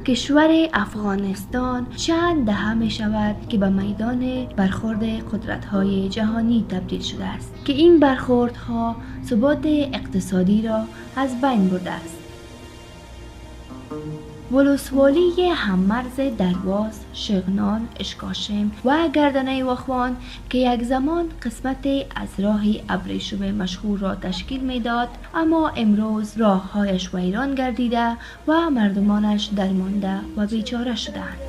کشور افغانستان چند دهه می شود که به میدان برخورد قدرت‌های جهانی تبدیل شده است که این برخوردها ثبات اقتصادی را از بین برده است. ولسوالی هممرز درواز، شغنان، اشکاشم و گردنه واخوان که یک زمان قسمت از راه ابریشم مشهور را تشکیل میداد، اما امروز راههایش ویران گردیده و مردمانش درمانده و بیچاره شده‌اند.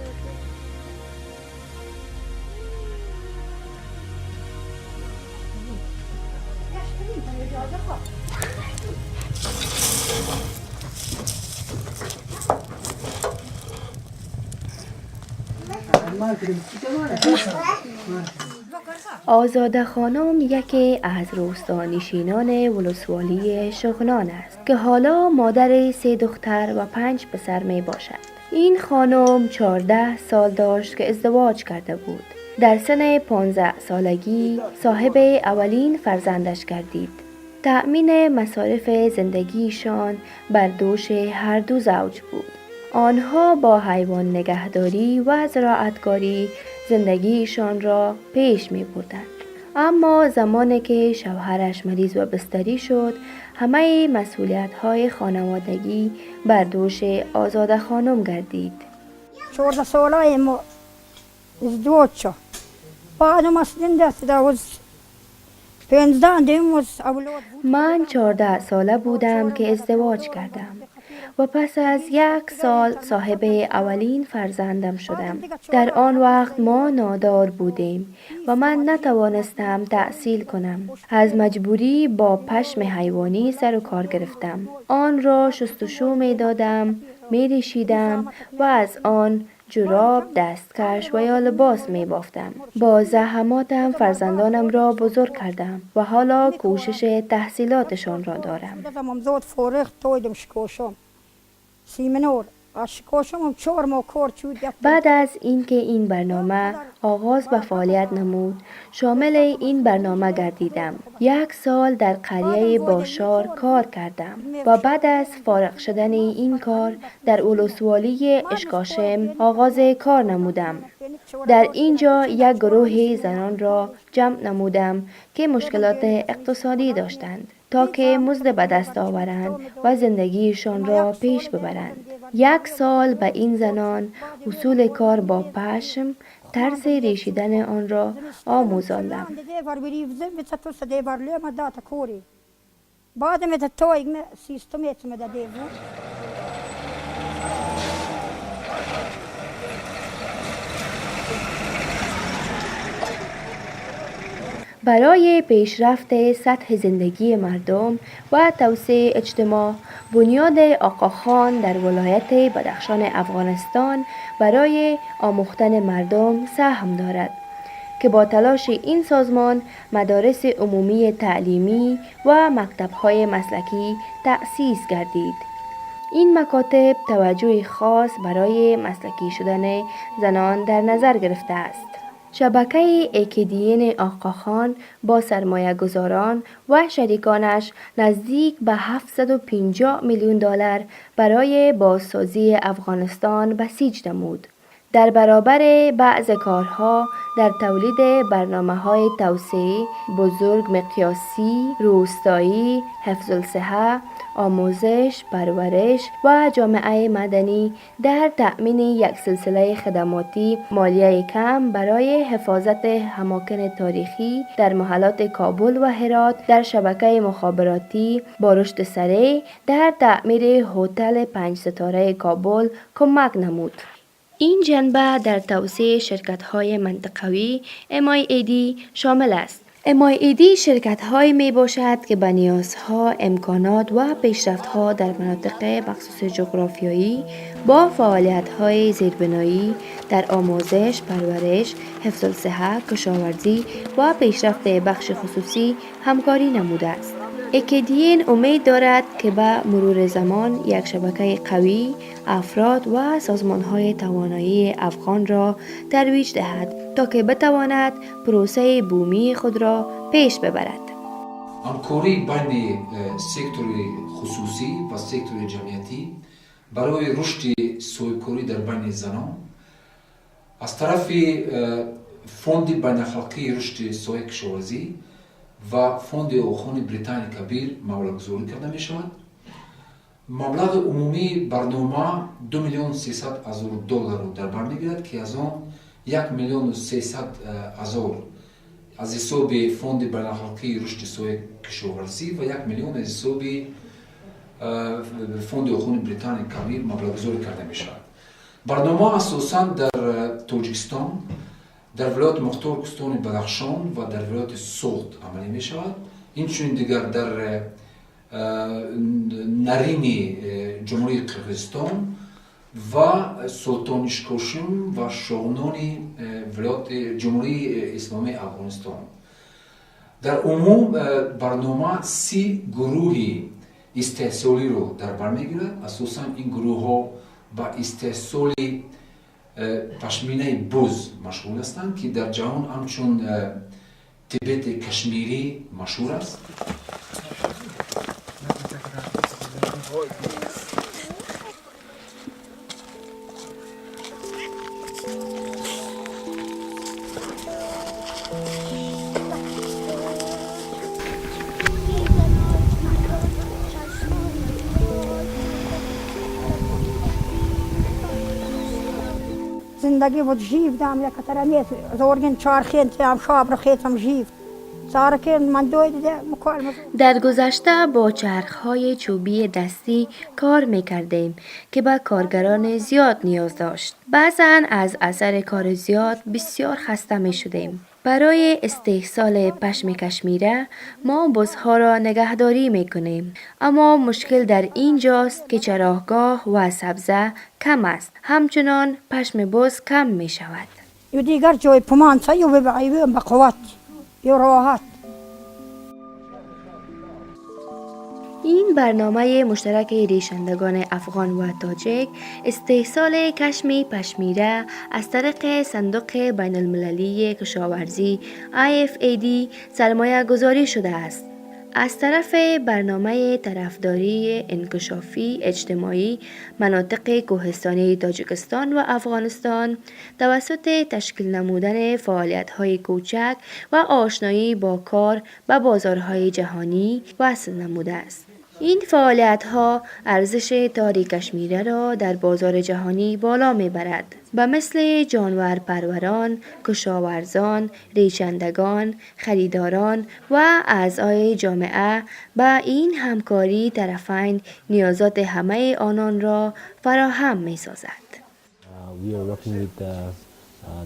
آزاده خانم یکی از روستانشینان ولسوالی شغنان است که حالا مادر 3 دختر و 5 پسر می باشد. این خانم 14 سال داشت که ازدواج کرده بود. در سن 15 سالگی صاحب اولین فرزندش گردید. تأمین مصارف زندگیشان بر دوش هر دو زوج بود. آنها با حیوان نگهداری و زراعتکاری زندگیشان را پیش می بردند. اما زمانی که شوهرش مریض و بستری شد، همه مسئولیت های خانوادگی بر دوش آزاده خانم گردید. 14 ساله ما ازدواج شد. بعد من 14 ساله بودم که ازدواج کردم و پس از 1 سال صاحب اولین فرزندم شدم. در آن وقت ما نادار بودیم و من نتوانستم تحصیل کنم. از مجبوری با پشم حیوانی سر و کار گرفتم. آن را شستشو می دادم، می ریشیدم و از آن جوراب، دستکش و یا لباس می بافتم. با زحماتم فرزندانم را بزرگ کردم و حالا کوشش تحصیلاتشان را دارم. بعد از اینکه این برنامه آغاز به فعالیت نمود، شامل این برنامه گردیدم. 1 سال در قریه باشار کار کردم و بعد از فارغ شدن این کار در ولسوالی اشکاشم آغاز کار نمودم. در اینجا یک گروه زنان را جمع نمودم که مشکلات اقتصادی داشتند تا که مزد به دست آورند و زندگیشان را پیش ببرند. 1 سال به این زنان اصول کار با پشم، طرز ریشیدن آن را آموزاندم. برای پیشرفت سطح زندگی مردم و توسعه اجتماع، بنیاد آقاخان در ولایت بدخشان افغانستان برای آموختن مردم سهم دارد که با تلاش این سازمان مدارس عمومی تعلیمی و مکتب‌های مسلکی تأسیس گردید. این مکاتب توجه خاص برای مسلکی شدن زنان در نظر گرفته است. شبکه AKDN آقاخان با سرمایه گذاران و شریکانش نزدیک به 750 میلیون دلار برای بازسازی افغانستان بسیج نمود. در برابر بعض کارها در تولید برنامه‌های توسعه بزرگ مقیاسی، روستایی، حفظ الصحه، آموزش، پرورش و جامعه مدنی در تأمین یک سلسله خدماتی مالیه کم برای حفاظت اماکن تاریخی در محلات کابل و هرات، در شبکه مخابراتی با رشد سریع در تعمیر هتل 5 ستاره کابل کمک نمود. این جنبه در توسعه شرکت‌های منطقوی MIAD شامل است. MIAD شرکت‌هایی می‌باشد که به نیازها، امکانات و پیشرفت‌ها در مناطق مخصوص جغرافیایی با فعالیت‌های زیربنایی در آموزش، پرورش، حفظ الصحه، کشاورزی و پیشرفت بخش خصوصی همکاری نموده است. AKDN امید دارد که به مرور زمان یک شبکه قوی، افراد و سازمان‌های توانایی افغان را ترویج دهد تا که بتواند پروسه بومی خود را پیش ببرد. همکاری بین سکتور خصوصی و سکتور جمعیتی Барои рушди соҳибкорӣ дар байни занон аз тарафи Фонди байналхалқии рушди соҳаи кишоварзӣ ва Фонди Оғохони Британияи Кабир маблағгузорӣ карда мешавад. Маблағи умумии барнома 2 миллион 300 ҳазор долларро дар бар мегирад, ки аз он 1 миллиону 300 ҳазор аз ҳисоби Фонди байналхалқии рушди соҳаи кишоварзӣ ва 1 миллион аз ҳисоби Фонди Оғохони Британияи Кабир маблағгузорӣ карда мешавад. Барнома асосан дар Тоҷикистон, дар вилояти Мухтор Кӯҳистони Бадахшон ва дар вилояти Суғд амалӣ мешавад, инчунин дигар дар Нарини Ҷумҳурии Қирғизистон ва Султони Ишкошим ва Шоғнони вилояти Ҷумҳурии Исломии Афғонистон. Дар умум барнома 30 гурӯҳи истеҳсолиро дар бар мегирад. Асосан ин гурӯҳҳо ба истеҳсоли пашминаи буз машғул ҳастанд, ки дар ҷаҳон ҳамчун Тибети кашмирӣ машҳур аст. زندگی بود جیب دام یک ترانیت زورگن چارخین تام شاب رخیتم جیب سارکین من دوی دیده مکالمه. در گذشته با چرخهای چوبی دستی کار میکردیم که به کارگران زیاد نیاز داشت. بعضا از اثر کار زیاد بسیار خسته می شدیم. برای استحصال پشم کشمیره ما بزها را نگهداری می کنیم، اما مشکل در اینجاست که چراگاه و سبزه کم است. همچنان پشم بز کم می شود. یو دیگر جای پمان یو به قوت یو راحت. این برنامه مشترک ریشندگان افغان و تاجیک استحصال کشم پشمیره از طریق صندوق بین المللی کشاورزی IFAD سرمایه گذاری شده است. از طرف برنامه طرفداری انکشافی اجتماعی مناطق کوهستانی تاجیکستان و افغانستان توسط تشکیل نمودن فعالیت‌های کوچک و آشنایی با کار به بازارهای جهانی وصل نموده است. این فعالیت‌ها ارزش تار کشمیره را در بازار جهانی بالا می‌برد. به مثل جانور پروران، کشاورزان، ریشندگان، خریداران و اعضای جامعه به این همکاری طرفین نیازات همه آنان را فراهم می‌سازد. We are working with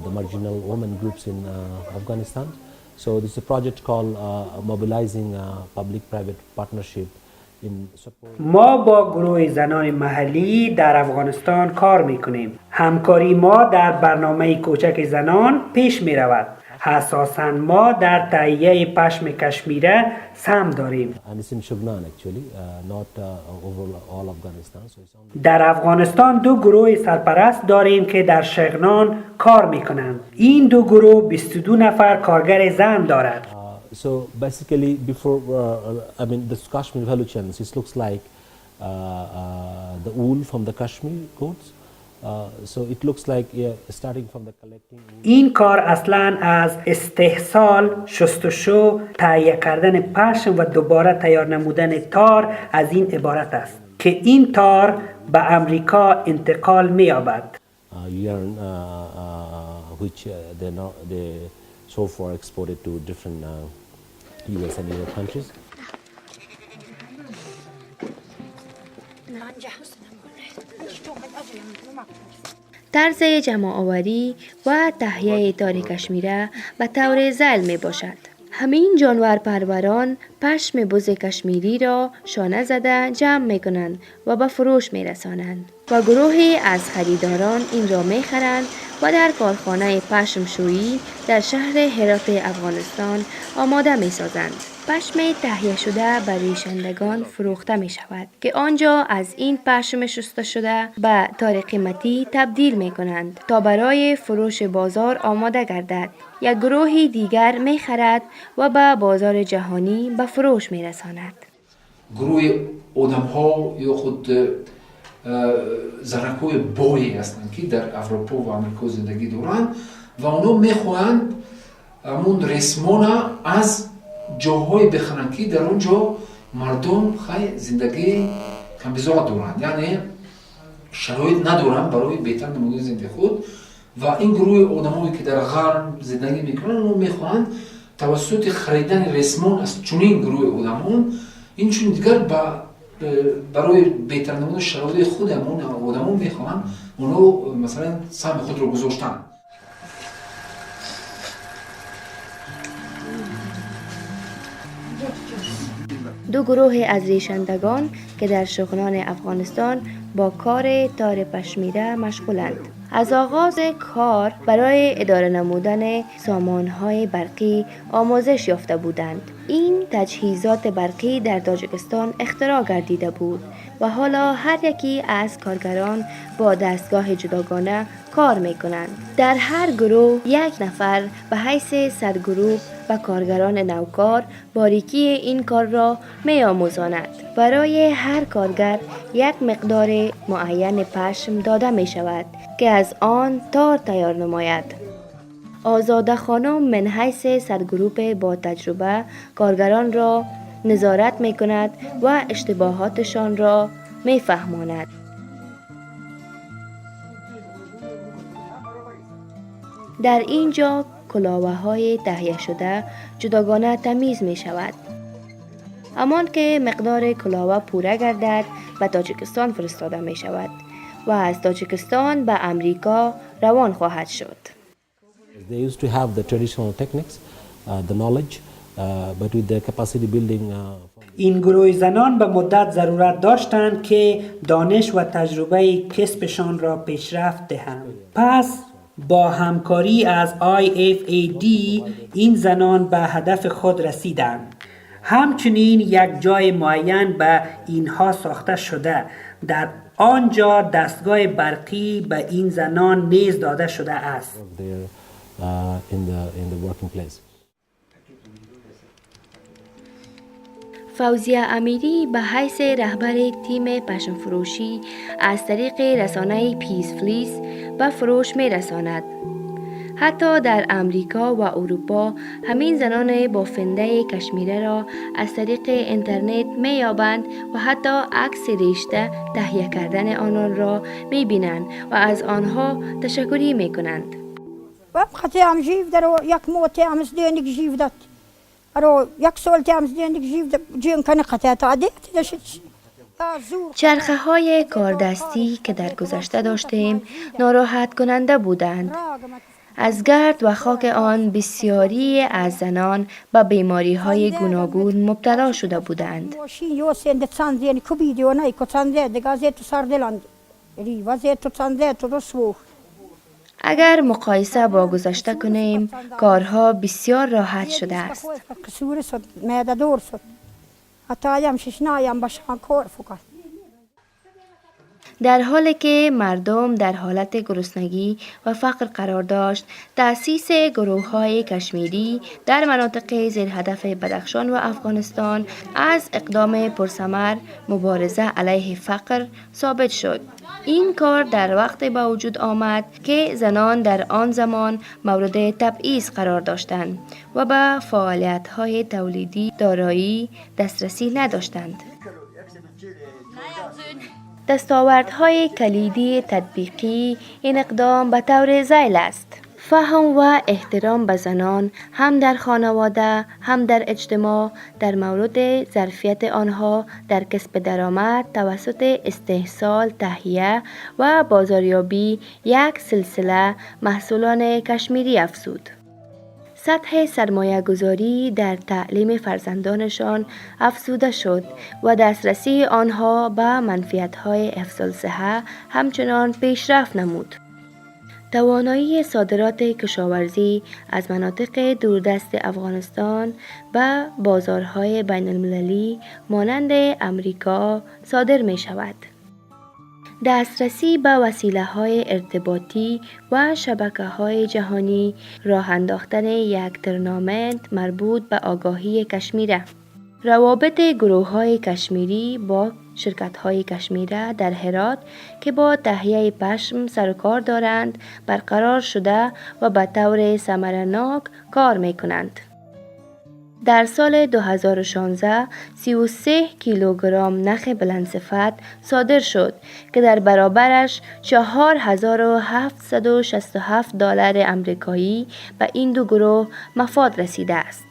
the marginal women groups in Afghanistan. So this is a project called mobilizing public-private partnership. ما با گروه زنان محلی در افغانستان کار میکنیم. همکاری ما در برنامه کوچک زنان پیش می رود. اساساً ما در تهیه پشم کشمیره سهم داریم. در افغانستان دو گروه سرپرست داریم که در شغنان کار میکنند. این دو گروه 22 نفر کارگر زن دارد. So basically, before I mean, this Kashmir value chains, it looks like the wool from the Kashmir goats. So it looks like starting from the collecting. این کار اصلاً از استحصال، شستشو، تهیه کردن پشم و دوباره تیار نمودن تار از این عبارت است که این تار به امریکا انتقال می‌یابد. Yarn, which they so far exported to different US and Europe countries. طرز جمع آوری و تهیه تار کشمیره به طور ذیل می باشد. همین جانور پروران پشم بز کشمیری را شانه زده جمع می کنند و به فروش می رسانند و گروهی از خریداران این را می خرند و در کارخانه پشم شویی در شهر هرات افغانستان آماده می سازند. پشم تهیه شده به ریشندگان فروخته می شود که آنجا از این پشم شسته شده به تار قیمتی تبدیل می کنند تا برای فروش بازار آماده گردد. یک گروه دیگر می خرد و به بازار جهانی به فروش می رساند. گروه آدم ها یا خود Занакҳои бое ҳастанд, ки дар Аврупо ва Амрико зиндагӣ доранд ва онҳо мехоҳанд ҳамун ресмона аз ҷоҳое бихаранд, ки дар он ҷо мардум хай зиндагии камбизоат доранд, яъне шароит надоранд барои беҳтар намудани зиндагии худ. Ва ин гурӯҳи одамое, ки дар ғарб зиндагӣ мекунанд, онҳо мехоҳанд тавассути харидани ресмон аз чунин гурӯҳи одамон инчунин дигар барои беҳтар намудани шароити худ ҳамон одамон мехоҳанд онҳо масалан саҳми худро гузоштанд. دو گروه از ریشندگان که در شغنان افغانستان با کار تار پشمیره مشغولند، از آغاز کار برای اداره نمودن سامانهای برقی آموزش یافته بودند. این تجهیزات برقی در تاجیکستان اختراع گردیده بود و حالا هر یکی از کارگران با دستگاه جداگانه کار می کنند. در هر گروه یک نفر به حیث سرگروه و کارگران نوکار باریکی این کار را می آموزاند. برای هر کارگر یک مقدار معین پشم داده می شود که از آن تار تیار نماید. آزاده خانم من حیث سرگروپ با تجربه کارگران را نظارت می کند و اشتباهاتشان را می فهماند. در اینجا کلاوه های تهیه شده جداگانه تمیز می شود. امان که مقدار کلاوه پوره گردد به تاجیکستان فرستاده می شود و از تاجیکستان به امریکا روان خواهد شد. They used to have the traditional techniques, the knowledge, but with the capacity building. این گروه زنان به مدت ضرورت داشتند که دانش و تجربه کسبشان را پیشرفت دهند. پس با همکاری از IFAD این زنان به هدف خود رسیدند. همچنین یک جای معین به اینها ساخته شده. در آنجا دستگاه برقی به این زنان نیز داده شده است. There in the working place. فوزیه امیری به حیث رهبر تیم پشم فروشی از طریق رسانه پیس فلیس به فروش می رساند. حتی در امریکا و اروپا همین زنان بافنده کشمیره را از طریق اینترنت می یابند و حتی عکس رشته تهیه کردن آنان را می بینند و از آنها تشکری می کنند. وقتی جیف در یک موت هم زدینک جیف داد رو یک سال هم زدینک جیف جین کنه قطع تعدیت داشت. چرخه های کاردستی که در گذشته داشتیم ناراحت کننده بودند. از گرد و خاک آن بسیاری از زنان به بیماری های گوناگون مبتلا شده بودند. اگر مقایسه با گذشته کنیم، کارها بسیار راحت شده است. در حالی که مردم در حالت گرسنگی و فقر قرار داشت، تأسیس گروه های کشمیری در مناطق زیر هدف بدخشان و افغانستان از اقدام پرثمر مبارزه علیه فقر ثابت شد. این کار در وقت به وجود آمد که زنان در آن زمان مورد تبعیض قرار داشتند و به فعالیت های تولیدی دارایی دسترسی نداشتند. دستاوردهای کلیدی تطبیقی این اقدام به طور ذیل است: فهم و احترام به زنان هم در خانواده هم در اجتماع در مورد ظرفیت آنها در کسب درآمد توسط استحصال، تهیه و بازاریابی یک سلسله محصولان کشمیری افزود. سطح سرمایه گذاری در تعلیم فرزندانشان افزوده شد و دسترسی آنها به منفعت های حفظ الصحه همچنان پیشرفت نمود. توانایی صادرات کشاورزی از مناطق دوردست افغانستان به بازارهای بین المللی مانند امریکا صادر می شود. دسترسی به وسیله های ارتباطی و شبکه های جهانی، راه انداختن یک تورنمنت مربوط به آگاهی کشمیره. روابط گروه های کشمیری با شرکت های کشمیره در هرات که با تهیه پشم سر و کار دارند برقرار شده و به طور ثمرناک کار می کنند. در سال 2016 33 کیلوگرم نخ بلند صفت صادر شد که در برابرش 4767 دلار امریکایی به این دو گروه مفاد رسیده است.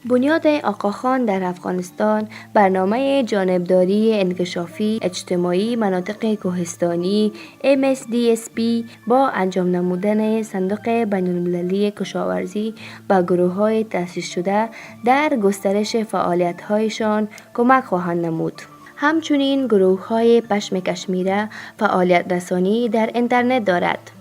بنیاد آقاخان در افغانستان برنامه جانبداری انکشافی اجتماعی مناطق کوهستانی MSDSP با انجام نمودن صندوق بین المللی کشاورزی به گروه های تأسیس شده در گسترش فعالیت هایشان کمک خواهند نمود. همچنین گروه های پشم کشمیره فعالیت رسانی در اینترنت دارد.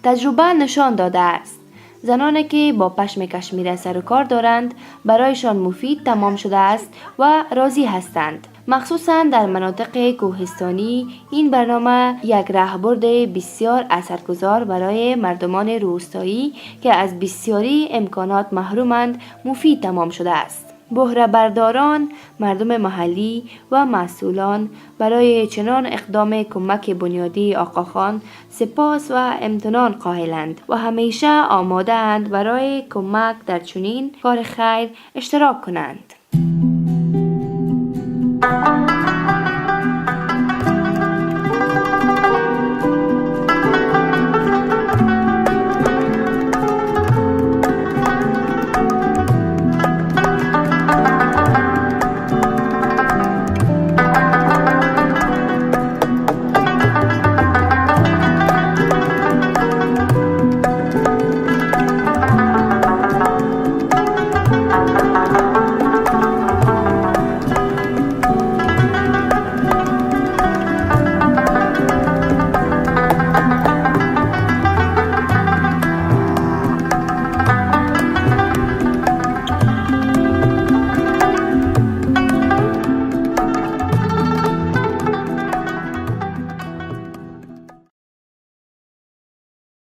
تجربه نشان داده است زنانی که با پشم کشمیره سر و کار دارند برایشان مفید تمام شده است و راضی هستند. مخصوصا در مناطق کوهستانی این برنامه یک راهبرد بسیار اثرگذار برای مردمان روستایی که از بسیاری امکانات محرومند مفید تمام شده است. بهره برداران، مردم محلی و مسئولان برای چنان اقدام کمک بنیادی آقاخان سپاس و امتنان قائلند و همیشه آماده اند برای کمک در چنین کار خیر اشتراک کنند.